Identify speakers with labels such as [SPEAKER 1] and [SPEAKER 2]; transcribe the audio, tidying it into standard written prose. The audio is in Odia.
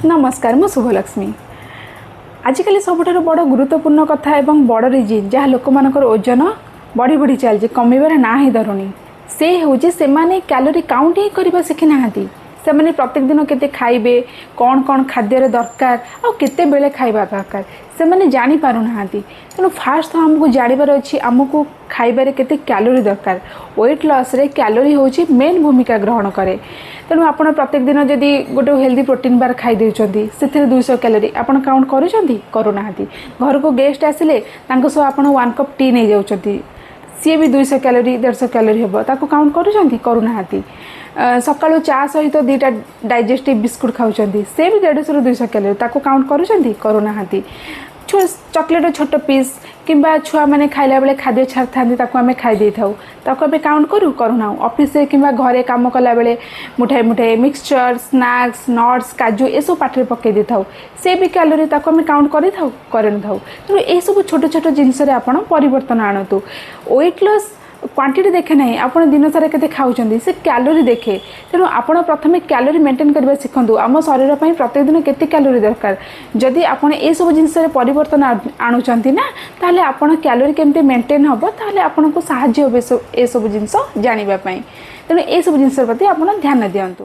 [SPEAKER 1] ନମସ୍କାର, ମୁଁ ଶୁଭଲକ୍ଷ୍ମୀ। ଆଜିକାଲି ସବୁଠାରୁ ବଡ଼ ଗୁରୁତ୍ୱପୂର୍ଣ୍ଣ କଥା ଏବଂ ବଡ଼ ରିଜିନ୍ ଯାହା ଲୋକମାନଙ୍କର ଓଜନ ବଢ଼ି ବଢ଼ି ଚାଲିଛି, କମିବାର ନାଁ ହିଁ ଧରୁନି, ସେ ହେଉଛି ସେମାନେ କ୍ୟାଲୋରି କାଉଣ୍ଟ ହିଁ କରିବା ଶିଖିନାହାନ୍ତି। ସେମାନେ ପ୍ରତ୍ୟେକ ଦିନ କେତେ ଖାଇବେ, କ'ଣ କ'ଣ ଖାଦ୍ୟରେ ଦରକାର ଆଉ କେତେବେଳେ ଖାଇବା ଦରକାର, ସେମାନେ ଜାଣିପାରୁନାହାନ୍ତି। ତେଣୁ ଫାଷ୍ଟ ତ ଆମକୁ ଜାଣିବାର ଅଛି ଆମକୁ ଖାଇବାରେ କେତେ କ୍ୟାଲୋରି ଦରକାର। ୱେଟ୍ ଲସ୍ରେ କ୍ୟାଲୋରି ହେଉଛି ମେନ୍ ଭୂମିକା ଗ୍ରହଣ କରେ। ତେଣୁ ଆପଣ ପ୍ରତ୍ୟେକ ଦିନ ଯଦି ଗୋଟେ ହେଲ୍ଦି ପ୍ରୋଟିନ୍ ବାର୍ ଖାଇ ଦେଉଛନ୍ତି, ସେଥିରେ 200 କ୍ୟାଲୋରି ଆପଣ କାଉଣ୍ଟ କରୁଛନ୍ତି? କରୁନାହାନ୍ତି। ଘରକୁ ଗେଷ୍ଟ ଆସିଲେ ତାଙ୍କ ସହ ଆପଣ 1 କପ୍ ଟି ନେଇଯାଉଛନ୍ତି, ସିଏ ବି 200 କ୍ୟାଲୋରି, 150 କ୍ୟାଲୋରି ହେବ। ତାକୁ କାଉଣ୍ଟ କରୁଛନ୍ତି? କରୁନାହାନ୍ତି। ସକାଳୁ ଚା ସହିତ 2ଟା ଡାଇଜେଷ୍ଟିଭ୍ ବିସ୍କୁଟ୍ ଖାଉଛନ୍ତି, ସେ ବି 150ରୁ 200 କ୍ୟାଲୋରି। ତାକୁ କାଉଣ୍ଟ କରୁଛନ୍ତି? କରୁନାହାନ୍ତି। ଚକୋଲେଟ୍ର ଛୋଟ ପିସ୍ କିମ୍ବା ଛୁଆମାନେ ଖାଇଲା ବେଳେ ଖାଦ୍ୟ ଛାଡ଼ିଥାନ୍ତି, ତାକୁ ଆମେ ଖାଇ ଦେଇଥାଉ। ତାକୁ ଆମେ କାଉଣ୍ଟ କରୁ? କରୁନାହୁଁ। ଅଫିସରେ କିମ୍ବା ଘରେ କାମ କଲାବେଳେ ମୁଠାଏ ମୁଠାଏ ମିକ୍ସଚର୍, ସ୍ନାକ୍ସ, ନଟ୍ସ, କାଜୁ ଏସବୁ ପାଟିରେ ପକାଇ ଦେଇଥାଉ। ସେ ବି କ୍ୟାଲୋରି। ତାକୁ ଆମେ କାଉଣ୍ଟ କରିଥାଉ? କରିନଥାଉ। ତେଣୁ ଏସବୁ ଛୋଟ ଛୋଟ ଜିନିଷରେ ଆପଣ ପରିବର୍ତ୍ତନ ଆଣନ୍ତୁ। ୱେଟ୍ ଲସ୍ କ୍ୱାଣ୍ଟିଟି ଦେଖେ ନାହିଁ, ଆପଣ ଦିନ ସାରା କେତେ ଖାଉଛନ୍ତି, ସେ କ୍ୟାଲୋରି ଦେଖେ। ତେଣୁ ଆପଣ ପ୍ରଥମେ କ୍ୟାଲୋରି ମେଣ୍ଟେନ୍ କରିବା ଶିଖନ୍ତୁ। ଆମ ଶରୀର ପାଇଁ ପ୍ରତ୍ୟେକ ଦିନ କେତେ କ୍ୟାଲୋରି ଦରକାର, ଯଦି ଆପଣ ଏସବୁ ଜିନିଷରେ ପରିବର୍ତ୍ତନ ଆଣୁଛନ୍ତି ନା, ତାହେଲେ ଆପଣ କ୍ୟାଲୋରି କେମିତି ମେଣ୍ଟେନ୍ ହେବ, ତାହେଲେ ଆପଣଙ୍କୁ ସାହାଯ୍ୟ ହେବ ଏସବୁ ଜିନିଷ ଜାଣିବା ପାଇଁ। ତେଣୁ ଏସବୁ ଜିନିଷ ପ୍ରତି ଆପଣ ଧ୍ୟାନ ଦିଅନ୍ତୁ।